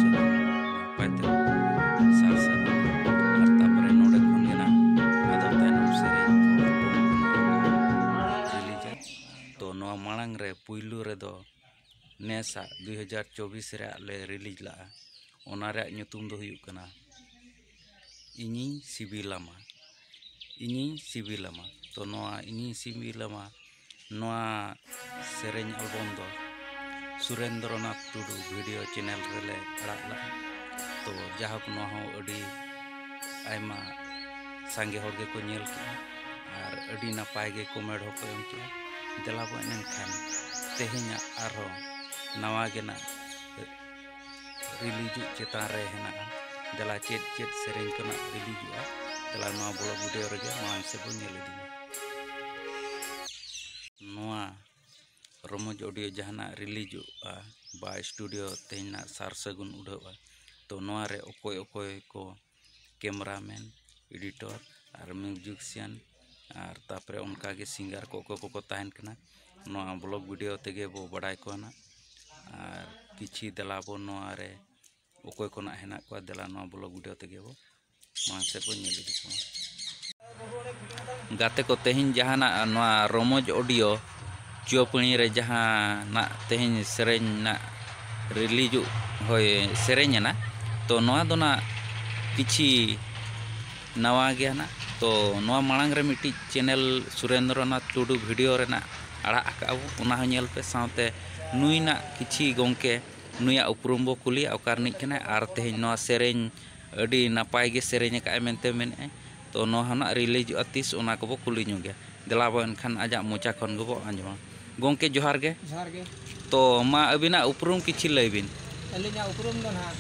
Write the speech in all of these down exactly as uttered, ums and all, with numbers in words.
ᱥᱟᱹᱜᱩᱱ ᱱᱟᱯᱟᱭ ᱛᱮ ᱥᱟᱨ ᱥᱟᱹᱜᱩᱱ ᱟᱨ ᱛᱟᱯᱚᱨᱮ ᱱᱚᱰᱮ ᱠᱷᱚᱱ ᱜᱮ ᱱᱟᱜ ᱟᱫᱚ ᱛᱟᱭᱱᱚᱢ ᱥᱮᱨᱮᱧ ᱠᱚ ᱨᱤᱞᱤᱡᱟ᱾ ᱛᱚ ᱱᱚᱣᱟ ᱢᱟᱲᱟᱝ ᱨᱮ ᱯᱩᱭᱞᱩ ᱨᱮᱫᱚ ᱱᱮᱥᱟᱜ ᱫᱩᱭ ᱦᱟᱡᱟᱨ ᱪᱚᱵᱵᱤᱥ ᱨᱮᱭᱟᱜ ᱞᱮ ᱨᱤᱞᱤᱡᱽ ᱞᱟᱜᱼᱟ᱾ ᱚᱱᱟ ᱨᱮᱭᱟᱜ ᱧᱩᱛᱩᱢ ᱫᱚ ᱦᱩᱭᱩᱜ ᱠᱟᱱᱟ ᱤᱧᱤᱧ ᱥᱤᱵᱤᱞᱟᱢᱟ, ᱤᱧᱤᱧ ᱥᱤᱵᱤᱞᱟᱢᱟ᱾ ᱛᱚ ᱱᱚᱣᱟ ᱤᱧᱤᱧ ᱥᱤᱵᱤᱞᱟᱢᱟ, ᱱᱚᱣᱟ ᱥᱮᱨᱮᱧ ᱟᱞᱵᱚᱢ ᱫᱚ ᱥᱩᱨᱮᱱᱫᱨᱚᱱᱟᱛᱷ ᱴᱩᱰᱩ ᱵᱷᱤᱰᱤᱭᱳ ᱪᱮᱱᱮᱞ ᱨᱮᱞᱮ ᱟᱲᱟᱜ ᱞᱟᱜᱼᱟ᱾ ᱛᱚ ᱡᱟᱦᱳᱠ, ᱱᱚᱣᱟ ᱦᱚᱸ ᱟᱹᱰᱤ ᱟᱭᱢᱟ ᱥᱟᱸᱜᱮ ᱦᱚᱲ ᱜᱮᱠᱚ ᱧᱮᱞ ᱠᱮᱜᱼᱟ ᱟᱨ ᱟᱹᱰᱤ ᱱᱟᱯᱟᱭ ᱜᱮ ᱠᱚᱢᱮᱱᱴ ᱦᱚᱸᱠᱚ ᱮᱢ ᱠᱮᱜᱼᱟ᱾ ᱫᱮᱞᱟ ᱵᱚᱱ ᱮᱱᱠᱷᱟᱱ ᱛᱮᱦᱮᱧᱟᱜ ᱟᱨᱦᱚᱸ ᱱᱟᱣᱟ ᱜᱮ ᱱᱟᱜ ᱨᱤᱞᱤᱡᱚᱜ ᱪᱮᱛᱟᱱ ᱨᱮ ᱦᱮᱱᱟᱜᱼᱟ᱾ ᱫᱮᱞᱟ ᱪᱮᱫ ᱪᱮᱫ ᱥᱮᱨᱮᱧ ᱠᱚ ᱱᱟᱜ ᱨᱤᱞᱤᱡᱚᱜᱼᱟ, ᱫᱮᱞᱟ ᱱᱚᱣᱟ ᱵᱞᱚᱜ ᱵᱷᱤᱰᱤᱭᱳ ᱨᱮᱜᱮ ᱢᱟᱲᱟᱝ ᱥᱮᱫ ᱵᱚᱱ ᱧᱮᱞ ᱤᱫᱤᱭᱟ᱾ ᱱᱚᱣᱟ ᱨᱚᱢᱚᱡᱽ ᱚᱰᱤᱭᱳ ᱡᱟᱦᱟᱱᱟᱜ ᱨᱤᱞᱤᱡᱚᱜᱼᱟ ᱵᱟ ᱥᱴᱩᱰᱤᱭᱳ ᱛᱮᱦᱮᱧ ᱱᱟᱜ ᱥᱟᱨ ᱥᱟᱹᱜᱩᱱ ᱩᱰᱷᱟᱹᱣᱼᱟ, ᱛᱚ ᱱᱚᱣᱟ ᱨᱮ ᱚᱠᱚᱭ ᱚᱠᱚᱭ ᱠᱚ ᱠᱮᱢᱨᱟᱢᱮᱱ, ᱮᱰᱤᱴᱚᱨ ᱟᱨ ᱢᱤᱣᱡᱤᱥᱤᱭᱟᱱ ᱟᱨ ᱛᱟᱯᱚᱨᱮ ᱚᱱᱠᱟᱜᱮ ᱥᱤᱝᱜᱟᱨ ᱠᱚ ᱚᱠᱚᱭ ᱠᱚᱠᱚ ᱛᱟᱦᱮᱱ ᱠᱟᱱᱟ, ᱱᱚᱣᱟ ᱵᱞᱚᱜ ᱵᱷᱤᱰᱤᱭᱳ ᱛᱮᱜᱮ ᱵᱚ ᱵᱟᱰᱟᱭ ᱠᱚᱣᱟ ᱱᱟᱜ᱾ ᱟᱨ ᱠᱤᱪᱷᱤ ᱫᱮᱞᱟ ᱵᱚ ᱱᱚᱣᱟ ᱨᱮ ᱚᱠᱚᱭ ᱠᱚ ᱱᱟᱜ ᱦᱮᱱᱟᱜ ᱠᱚᱣᱟ, ᱫᱮᱞᱟ ᱱᱚᱣᱟ ᱵᱞᱚᱜ ᱵᱷᱤᱰᱤᱭᱳ ᱛᱮᱜᱮ ᱵᱚ ᱢᱟᱲᱟᱝ ᱥᱮᱫ ᱵᱚ ᱧᱮᱞ ᱤᱫᱤ ᱠᱚᱣᱟ᱾ ᱜᱟᱛᱮ ᱠᱚ, ᱛᱮᱦᱮᱧ ᱡᱟᱦᱟᱱᱟᱜ ᱱᱚᱣᱟ ᱨᱚᱢᱚᱡᱽ ᱚᱰᱤᱭᱳ ᱪᱩᱣᱟᱹᱯᱟᱹᱲᱤ ᱨᱮ ᱡᱟᱦᱟᱱᱟᱜ ᱛᱮᱦᱮᱧ ᱥᱮᱨᱮᱧ ᱱᱟᱜ ᱨᱤᱞᱤᱡᱚᱜ, ᱦᱳᱭ, ᱥᱮᱨᱮᱧ ᱮᱱᱟ, ᱛᱚ ᱱᱚᱣᱟ ᱫᱚ ᱱᱟᱜ ᱠᱤᱪᱷᱤ ᱱᱟᱣᱟ ᱜᱮᱭᱟ ᱱᱟᱜ᱾ ᱛᱚ ᱱᱚᱣᱟ ᱢᱟᱲᱟᱝ ᱨᱮ ᱢᱤᱫᱴᱤᱡ ᱪᱮᱱᱮᱞ ᱥᱩᱨᱮᱱᱫᱨᱚᱱᱟᱛᱷ ᱴᱩᱰᱩ ᱵᱷᱤᱰᱤᱭᱳ ᱨᱮᱱᱟᱜ ᱟᱲᱟᱜ ᱟᱠᱟᱫᱼᱟ ᱵᱚ, ᱚᱱᱟ ᱦᱚᱸ ᱧᱮᱞ ᱯᱮ᱾ ᱥᱟᱶᱛᱮ ᱱᱩᱭ ᱱᱟᱜ ᱠᱤᱪᱷᱤ ᱜᱚᱢᱠᱮ ᱱᱩᱭᱟᱜ ᱩᱯᱨᱩᱢ ᱵᱚ ᱠᱩᱞᱤᱭᱟ, ᱚᱠᱟ ᱨᱤᱱᱤᱡ ᱠᱟᱱᱟᱭ ᱟᱨ ᱛᱮᱦᱮᱧ ᱱᱚᱣᱟ ᱥᱮᱨᱮᱧ ᱟᱹᱰᱤ ᱱᱟᱯᱟᱭ ᱜᱮ ᱥᱮᱨᱮᱧ ᱟᱠᱟᱫᱼᱟᱭ ᱢᱮᱱᱛᱮ ᱢᱮᱱᱮᱫᱼᱟᱭ᱾ ᱛᱚ ᱱᱚᱣᱟ ᱦᱚᱸ ᱱᱟᱜ ᱨᱤᱞᱤᱡᱚᱜᱼᱟ ᱛᱤᱥ, ᱚᱱᱟ ᱠᱚᱵᱚ ᱠᱩᱞᱤ ᱧᱚᱜᱮᱭᱟ᱾ ᱫᱮᱞᱟ ᱵᱚ ᱮᱱᱠᱷᱟᱱ ᱟᱡᱟᱜ ᱢᱚᱪᱟ ᱠᱷᱚᱱ ᱜᱮᱵᱚ ᱟᱸᱡᱚᱢᱟ᱾ ᱜᱚᱢᱠᱮ ᱡᱚᱦᱟᱨ ᱜᱮ᱾ ᱡᱚᱦᱟᱨ ᱜᱮ᱾ ᱛᱚ ᱢᱟ ᱟᱹᱵᱤᱱᱟᱜ ᱩᱯᱨᱩᱢ ᱠᱤᱪᱷᱤ ᱞᱟᱹᱭ ᱵᱤᱱ᱾ ᱟᱹᱞᱤᱧᱟᱜ ᱩᱯᱨᱩᱢ ᱫᱚ ᱱᱟᱦᱟᱜ,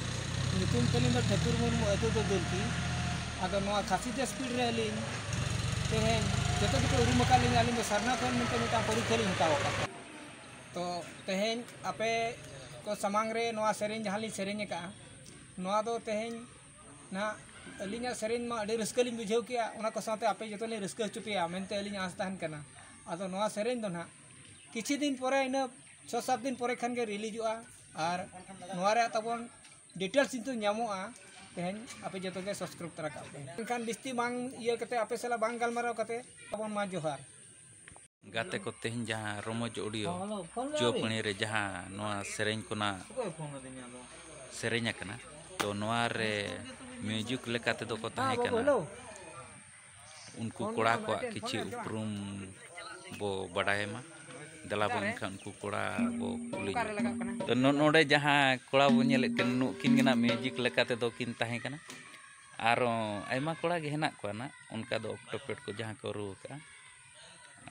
ᱧᱩᱛᱩᱢ ᱛᱟᱹᱞᱤᱧ ᱫᱚ ᱴᱷᱟᱹᱠᱩᱨ ᱢᱩᱨᱢᱩ, ᱟᱹᱛᱩ ᱫᱚ ᱫᱩᱞᱠᱤ᱾ ᱟᱫᱚ ᱱᱚᱣᱟ ᱠᱷᱟᱥᱤ ᱡᱟᱹᱥᱯᱤᱲ ᱨᱮ ᱟᱹᱞᱤᱧ ᱛᱮᱦᱮᱧ ᱡᱚᱛᱚ ᱜᱮᱠᱚ ᱩᱨᱩᱢ ᱟᱠᱟᱫ ᱞᱤᱧᱟ, ᱟᱹᱞᱤᱧ ᱫᱚ ᱥᱟᱨᱱᱟ ᱠᱷᱚᱱ ᱢᱮᱱᱛᱮ ᱢᱤᱫᱴᱟᱝ ᱯᱚᱨᱤᱠᱷᱟ ᱞᱤᱧ ᱦᱟᱛᱟᱣ ᱟᱠᱟᱫ᱾ ᱛᱚ ᱛᱮᱦᱮᱧ ᱟᱯᱮ ᱠᱚ ᱥᱟᱢᱟᱝ ᱨᱮ ᱱᱚᱣᱟ ᱥᱮᱨᱮᱧ ᱡᱟᱦᱟᱸ ᱞᱤᱧ ᱥᱮᱨᱮᱧ ᱟᱠᱟᱫᱼᱟ, ᱱᱚᱣᱟ ᱫᱚ ᱛᱮᱦᱮᱧ ᱱᱟᱦᱟᱜ ᱟᱹᱞᱤᱧᱟᱜ ᱥᱮᱨᱮᱧ ᱢᱟ ᱟᱹᱰᱤ ᱨᱟᱹᱥᱠᱟᱹ ᱞᱤᱧ ᱵᱩᱡᱷᱟᱹᱣ ᱠᱮᱜᱼᱟ, ᱚᱱᱟ ᱠᱚ ᱥᱟᱶᱛᱮ ᱟᱯᱮ ᱡᱚᱛᱚ ᱞᱤᱧ ᱨᱟᱹᱥᱠᱟᱹ ᱦᱚᱪᱚ ᱯᱮᱭᱟ ᱢᱮᱱᱛᱮ ᱟᱹᱞᱤᱧᱟᱜ ᱟᱸᱥ ᱛᱟᱦᱮᱱ ᱠᱟᱱᱟ᱾ ᱟᱫᱚ ᱱᱚᱣᱟ ᱥᱮᱨᱮᱧ ᱫᱚ ᱱᱟᱦᱟᱜ ᱠᱤᱪᱷᱩ ᱫᱤᱱ ᱯᱚᱨᱮ, ᱤᱱᱟᱹ ᱪᱷᱚ ᱥᱟᱛ ᱫᱤᱱ ᱯᱚᱨᱮ ᱠᱷᱟᱱ ᱜᱮ ᱨᱤᱞᱤᱡᱚᱜᱼᱟ᱾ ᱟᱨ ᱱᱚᱣᱟ ᱨᱮᱭᱟᱜ ᱛᱟᱵᱚᱱ ᱰᱤᱴᱮᱞᱥ ᱠᱤᱱᱛᱩ ᱧᱟᱢᱚᱜᱼᱟ᱾ ᱛᱮᱦᱮᱧ ᱟᱯᱮ ᱡᱚᱛᱚ ᱜᱮ ᱥᱟᱵᱥᱠᱨᱟᱭᱤᱵ ᱛᱚᱨᱟ ᱠᱟᱜ ᱯᱮ᱾ ᱢᱮᱱᱠᱷᱟᱱ ᱵᱤᱥᱛᱤ ᱵᱟᱝ ᱤᱭᱟᱹ ᱠᱟᱛᱮ, ᱟᱯᱮ ᱥᱟᱞᱟᱜ ᱵᱟᱝ ᱜᱟᱞᱢᱟᱨᱟᱣ ᱠᱟᱛᱮ, ᱟᱵᱚᱱ ᱢᱟ ᱡᱚᱦᱟᱨ᱾ ᱜᱟᱛᱮ ᱠᱚ, ᱛᱮᱦᱮᱧ ᱡᱟᱦᱟᱸ ᱨᱚᱢᱚᱡᱽ ᱚᱰᱤᱭᱳ ᱪᱩᱣᱟᱹᱯᱟᱹᱲᱤ ᱨᱮ ᱡᱟᱦᱟᱸ ᱱᱚᱣᱟ ᱥᱮᱨᱮᱧ ᱠᱚ ᱱᱟᱜ ᱥᱮᱨᱮᱧ ᱟᱠᱟᱱᱟ, ᱛᱚ ᱱᱚᱣᱟ ᱨᱮ ᱢᱤᱭᱩᱡᱤᱠ ᱞᱮᱠᱟ ᱛᱮᱫᱚ ᱠᱚ ᱛᱟᱦᱮᱸ ᱠᱟᱱᱟ ᱩᱱᱠᱩ ᱠᱚᱲᱟ ᱠᱚᱣᱟᱜ ᱠᱤᱪᱷᱤ ᱩᱯᱨᱩᱢ ᱵᱚ ᱵᱟᱰᱟᱭ ᱢᱟ᱾ ᱫᱮᱞᱟ ᱵᱚ ᱮᱱᱠᱷᱟᱱ ᱩᱱᱠᱩ ᱠᱚᱲᱟ ᱵᱚ ᱠᱩᱞᱤ ᱧᱚᱜ ᱠᱚᱣᱟ᱾ ᱛᱚ ᱱᱚ-, ᱱᱚᱰᱮ ᱡᱟᱦᱟᱸ ᱠᱚᱲᱟ ᱵᱚ ᱧᱮᱞᱮᱫ ᱠᱟᱱᱟ, ᱱᱩᱠᱤᱱ ᱜᱮ ᱱᱟᱜ ᱢᱤᱭᱩᱡᱤᱠ ᱞᱮᱠᱟ ᱛᱮᱫᱚ ᱠᱤᱱ ᱛᱟᱦᱮᱸ ᱠᱟᱱᱟ᱾ ᱟᱨᱚ ᱟᱭᱢᱟ ᱠᱚᱲᱟ ᱜᱮ ᱦᱮᱱᱟᱜ ᱠᱚᱣᱟ ᱱᱟᱜ, ᱚᱱᱠᱟ ᱫᱚ ᱚᱠᱴᱚᱯᱮᱰ ᱠᱚ ᱡᱟᱦᱟᱸ ᱠᱚ ᱨᱩ ᱟᱠᱟᱜᱼᱟ᱾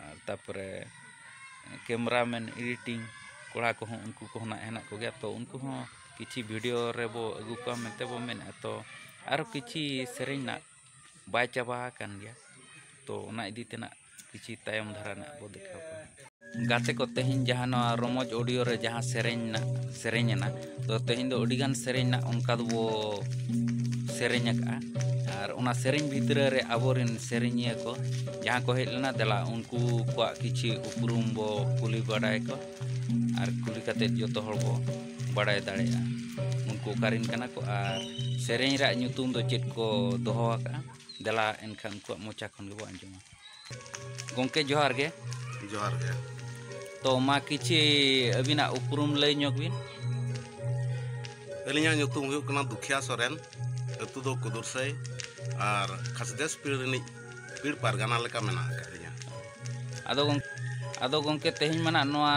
ᱟᱨ ᱛᱟᱯᱚᱨᱮ ᱠᱮᱢᱨᱟᱢᱮᱱ, ᱮᱰᱤᱴᱤᱝ ᱠᱚᱲᱟ ᱠᱚᱦᱚᱸ, ᱩᱱᱠᱩ ᱠᱚᱦᱚᱸ ᱱᱟᱜ ᱦᱮᱱᱟᱜ ᱠᱚᱜᱮᱭᱟ᱾ ᱛᱚ ᱩᱱᱠᱩ ᱦᱚᱸ ᱠᱤᱪᱷᱤ ᱵᱷᱤᱰᱤᱭᱳ ᱨᱮᱵᱚ ᱟᱹᱜᱩ ᱠᱚᱣᱟ ᱢᱮᱱᱛᱮ ᱵᱚ ᱢᱮᱱᱮᱫᱼᱟ᱾ ᱛᱚ ᱟᱨᱚ ᱠᱤᱪᱷᱤ ᱥᱮᱨᱮᱧ ᱱᱟᱜ ᱵᱟᱭ ᱪᱟᱵᱟ ᱟᱠᱟᱱ ᱜᱮᱭᱟ᱾ ᱛᱚ ᱚᱱᱟ ᱤᱫᱤ ᱛᱮ ᱱᱟᱜ ᱠᱤᱪᱷᱤ ᱛᱟᱭᱚᱢ ᱫᱷᱟᱨᱟ ᱱᱟᱜ ᱵᱚ ᱫᱮᱠᱷᱟᱣ ᱠᱚᱣᱟ᱾ ᱜᱟᱛᱮ ᱠᱚ, ᱛᱮᱦᱮᱧ ᱡᱟᱦᱟᱸ ᱱᱚᱣᱟ ᱨᱚᱢᱚᱡᱽ ᱚᱰᱤᱭᱳ ᱨᱮ ᱡᱟᱦᱟᱸ ᱥᱮᱨᱮᱧ ᱱᱟᱜ ᱥᱮᱨᱮᱧ ᱮᱱᱟ, ᱛᱚ ᱛᱮᱦᱮᱧ ᱫᱚ ᱟᱹᱰᱤᱜᱟᱱ ᱥᱮᱨᱮᱧ ᱱᱟᱜ ᱚᱱᱠᱟ ᱫᱚᱵᱚ ᱥᱮᱨᱮᱧ ᱟᱠᱟᱜᱼᱟ᱾ ᱟᱨ ᱚᱱᱟ ᱥᱮᱨᱮᱧ ᱵᱷᱤᱛᱨᱤ ᱨᱮ ᱟᱵᱚᱨᱮᱱ ᱥᱮᱨᱮᱧᱤᱭᱟᱹ ᱠᱚ ᱡᱟᱦᱟᱸ ᱠᱚ ᱦᱮᱡ ᱞᱮᱱᱟ, ᱫᱮᱞᱟ ᱩᱱᱠᱩ ᱠᱚᱣᱟᱜ ᱠᱤᱪᱷᱤ ᱩᱯᱨᱩᱢ ᱵᱚ ᱠᱩᱞᱤ ᱵᱟᱲᱟᱭ ᱠᱚᱣᱟ᱾ ᱟᱨ ᱠᱩᱞᱤ ᱠᱟᱛᱮᱫ ᱡᱚᱛᱚ ᱦᱚᱲ ᱵᱚ ᱵᱟᱲᱟᱭ ᱫᱟᱲᱮᱭᱟᱜᱼᱟ ᱩᱱᱠᱩ ᱚᱠᱟᱨᱮᱱ ᱠᱟᱱᱟ ᱠᱚ ᱟᱨ ᱥᱮᱨᱮᱧ ᱨᱮᱭᱟᱜ ᱧᱩᱛᱩᱢ ᱫᱚ ᱪᱮᱫ ᱠᱚ ᱫᱚᱦᱚ ᱟᱠᱟᱜᱼᱟ᱾ ᱫᱮᱞᱟ ᱮᱱᱠᱷᱟᱱ ᱩᱱᱠᱩᱣᱟᱜ ᱢᱚᱪᱟ ᱠᱷᱚᱱ ᱜᱮᱵᱚ ᱟᱸᱡᱚᱢᱟ᱾ ᱜᱚᱢᱠᱮ ᱡᱚᱦᱟᱨ ᱜᱮ᱾ ᱡᱚᱦᱟᱨ ᱜᱮ᱾ ᱛᱚ ᱢᱟ ᱠᱤᱪᱷᱤ ᱟᱹᱵᱤᱱᱟᱜ ᱩᱯᱨᱩᱢ ᱞᱟᱹᱭ ᱧᱚᱜ ᱵᱤᱱ᱾ ᱟᱹᱞᱤᱧᱟᱜ ᱧᱩᱛᱩᱢ ᱦᱩᱭᱩᱜ ᱠᱟᱱᱟ ᱫᱩᱠᱷᱤᱭᱟ ᱥᱚᱨᱮᱱ, ᱟᱹᱛᱩ ᱫᱚ ᱠᱩᱫᱩᱨᱥᱟᱹᱭ, ᱟᱨ ᱠᱷᱟᱥ ᱫᱮᱥ ᱯᱤᱲ ᱨᱤᱱᱤᱡ ᱯᱤᱲ ᱯᱟᱨᱜᱟᱱᱟ ᱞᱮᱠᱟ ᱢᱮᱱᱟᱜ ᱟᱠᱟᱫ ᱞᱤᱧᱟ᱾ ᱟᱫᱚ ᱜᱚᱝ-, ᱟᱫᱚ ᱜᱚᱢᱠᱮ, ᱛᱮᱦᱮᱧ ᱢᱟ ᱱᱟᱜ ᱱᱚᱣᱟ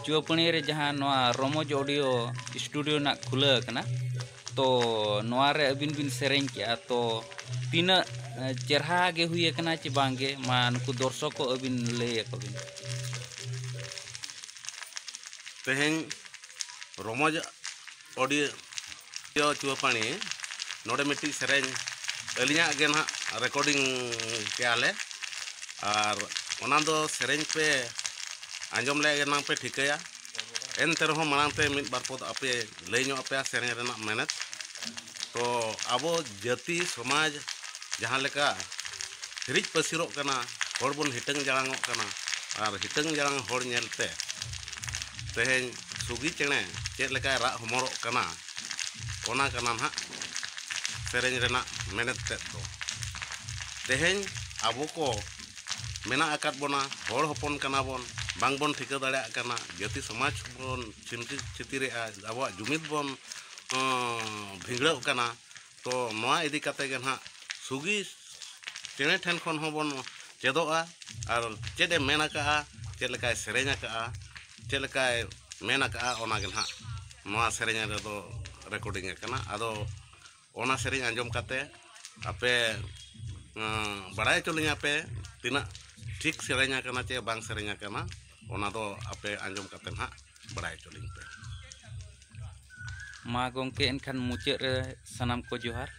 ᱪᱩᱣᱟᱹᱯᱟᱹᱲᱤ ᱨᱮ ᱡᱟᱦᱟᱸ ᱱᱚᱣᱟ ᱨᱚᱢᱚᱡᱽ ᱚᱰᱤᱭᱳ ᱥᱴᱩᱰᱤᱭᱳ ᱱᱟᱜ ᱠᱷᱩᱞᱟᱹᱣ ᱟᱠᱟᱱᱟ, ᱛᱚ ᱱᱚᱣᱟ ᱨᱮ ᱟᱹᱵᱤᱱ ᱵᱤᱱ ᱥᱮᱨᱮᱧ ᱠᱮᱜᱼᱟ, ᱛᱚ ᱛᱤᱱᱟᱹᱜ, ᱮ, ᱪᱮᱨᱦᱟ ᱜᱮ ᱦᱩᱭ ᱟᱠᱟᱱᱟ ᱪᱮ ᱵᱟᱝ ᱜᱮ? ᱢᱟ ᱱᱩᱠᱩ ᱫᱚᱨᱥᱚᱠ ᱠᱚ ᱟᱹᱵᱤᱱ ᱞᱟᱹᱭ ᱟᱠᱚ ᱵᱤᱱ᱾ ᱛᱮᱦᱮᱧ ᱨᱚᱢᱚᱡᱽ ᱚᱰᱤᱭᱳ ᱪᱩᱣᱟᱹᱯᱟᱹᱲᱤ ᱱᱚᱰᱮ ᱢᱤᱫᱴᱤᱡ ᱥᱮᱨᱮᱧ ᱟᱹᱞᱤᱧᱟᱜ ᱜᱮ ᱱᱟᱦᱟᱜ ᱨᱮᱠᱚᱨᱰᱤᱝ ᱠᱮᱜᱼᱟ ᱞᱮ, ᱟᱨ ᱚᱱᱟ ᱫᱚ ᱥᱮᱨᱮᱧ ᱯᱮ ᱟᱸᱡᱚᱢ ᱞᱮ ᱮᱱᱟᱝ ᱯᱮ ᱴᱷᱤᱠᱟᱹᱭᱟ᱾ ᱮᱱᱛᱮ ᱨᱮᱦᱚᱸ ᱢᱟᱲᱟᱝ ᱛᱮ ᱢᱤᱫ ᱵᱟᱨ ᱯᱚᱫ ᱟᱯᱮ ᱞᱟᱹᱭ ᱧᱚᱜ ᱟᱯᱮᱭᱟ ᱥᱮᱨᱮᱧ ᱨᱮᱱᱟᱜ ᱢᱮᱱᱮᱛ᱾ ᱛᱚ ᱟᱵᱚ ᱡᱟᱹᱛᱤ ᱥᱚᱢᱟᱡᱽ ᱡᱟᱦᱟᱸ ᱞᱮᱠᱟ ᱦᱤᱨᱤᱡ ᱯᱟᱹᱥᱤᱨᱚᱜ ᱠᱟᱱᱟ, ᱦᱚᱲ ᱵᱚᱱ ᱦᱤᱴᱟᱹᱝ ᱡᱟᱲᱟᱝᱚᱜ ᱠᱟᱱᱟ, ᱟᱨ ᱦᱤᱴᱟᱹᱝ ᱡᱟᱲᱟᱝ ᱦᱚᱲ ᱧᱮᱞᱛᱮ ᱛᱮᱦᱮᱧ ᱥᱩᱜᱤ ᱪᱮᱬᱮ ᱪᱮᱫ ᱞᱮᱠᱟᱭ ᱨᱟᱜ ᱦᱚᱢᱚᱨᱚᱜ ᱠᱟᱱᱟ, ᱚᱱᱟ ᱠᱟᱱᱟ ᱱᱟᱦᱟᱜ ᱥᱮᱨᱮᱧ ᱨᱮᱱᱟᱜ ᱢᱮᱱᱮᱛ ᱛᱮᱫ ᱫᱚ᱾ ᱛᱮᱦᱮᱧ ᱟᱵᱚ ᱠᱚ ᱢᱮᱱᱟᱜ ᱟᱠᱟᱫ ᱵᱚᱱᱟ, ᱦᱚᱲ ᱦᱚᱯᱚᱱ ᱠᱟᱱᱟ ᱵᱚᱱ, ᱵᱟᱝ ᱵᱚᱱ ᱴᱷᱤᱠᱟᱹ ᱫᱟᱲᱮᱭᱟᱜ ᱠᱟᱱᱟ, ᱡᱟᱹᱛᱤ ᱥᱚᱢᱟᱡᱽ ᱵᱚᱱ ᱪᱷᱤᱱᱛᱤ ᱪᱷᱤᱛᱤᱨᱮᱜᱼᱟ, ᱟᱵᱚᱣᱟᱜ ᱡᱩᱢᱤᱫ ᱵᱚᱱ ᱚᱸ, ᱵᱷᱤᱸᱫᱽᱲᱟᱹᱜ ᱠᱟᱱᱟ᱾ ᱛᱚ ᱱᱚᱣᱟ ᱤᱫᱤ ᱠᱟᱛᱮ ᱜᱮ ᱱᱟᱦᱟᱜ ᱥᱩᱜᱤ ᱪᱮᱬᱮ ᱴᱷᱮᱱ ᱠᱷᱚᱱ ᱦᱚᱸᱵᱚᱱ ᱪᱮᱫᱚᱜᱼᱟ᱾ ᱟᱨ ᱪᱮᱫ ᱮ ᱢᱮᱱ ᱟᱠᱟᱫᱼᱟ, ᱪᱮᱫ ᱞᱮᱠᱟᱭ ᱥᱮᱨᱮᱧ ᱟᱠᱟᱫᱼᱟ, ᱪᱮᱫ ᱞᱮᱠᱟᱭ ᱢᱮᱱ ᱟᱠᱟᱫᱼᱟ, ᱚᱱᱟ ᱜᱮ ᱱᱟᱦᱟᱜ ᱱᱚᱣᱟ ᱥᱮᱨᱮᱧ ᱨᱮᱫᱚ ᱨᱮᱠᱚᱨᱰᱤᱝ ᱟᱠᱟᱱᱟ᱾ ᱟᱫᱚ ᱚᱱᱟ ᱥᱮᱨᱮᱧ ᱟᱸᱡᱚᱢ ᱠᱟᱛᱮ ᱟᱯᱮ ᱚᱸ, ᱵᱟᱲᱟᱭ ᱦᱚᱪᱚ ᱞᱤᱧᱟ ᱯᱮ ᱛᱤᱱᱟᱹᱜ ᱴᱷᱤᱠ ᱥᱮᱨᱮᱧ ᱟᱠᱟᱱᱟ ᱪᱮ ᱵᱟᱝ ᱥᱮᱨᱮᱧ ᱟᱠᱟᱱᱟ, ᱚᱱᱟ ᱫᱚ ᱟᱯᱮ ᱟᱸᱡᱚᱢ ᱠᱟᱛᱮ ᱱᱟᱦᱟᱜ ᱵᱟᱲᱟᱭ ᱦᱚᱪᱚ ᱞᱤᱧ ᱯᱮ᱾ ᱢᱟ ᱜᱚᱢᱠᱮ, ᱮᱱᱠᱷᱟᱱ ᱢᱩᱪᱟᱹᱫ ᱨᱮ ᱥᱟᱱᱟᱢ ᱠᱚ ᱡᱚᱦᱟᱨ᱾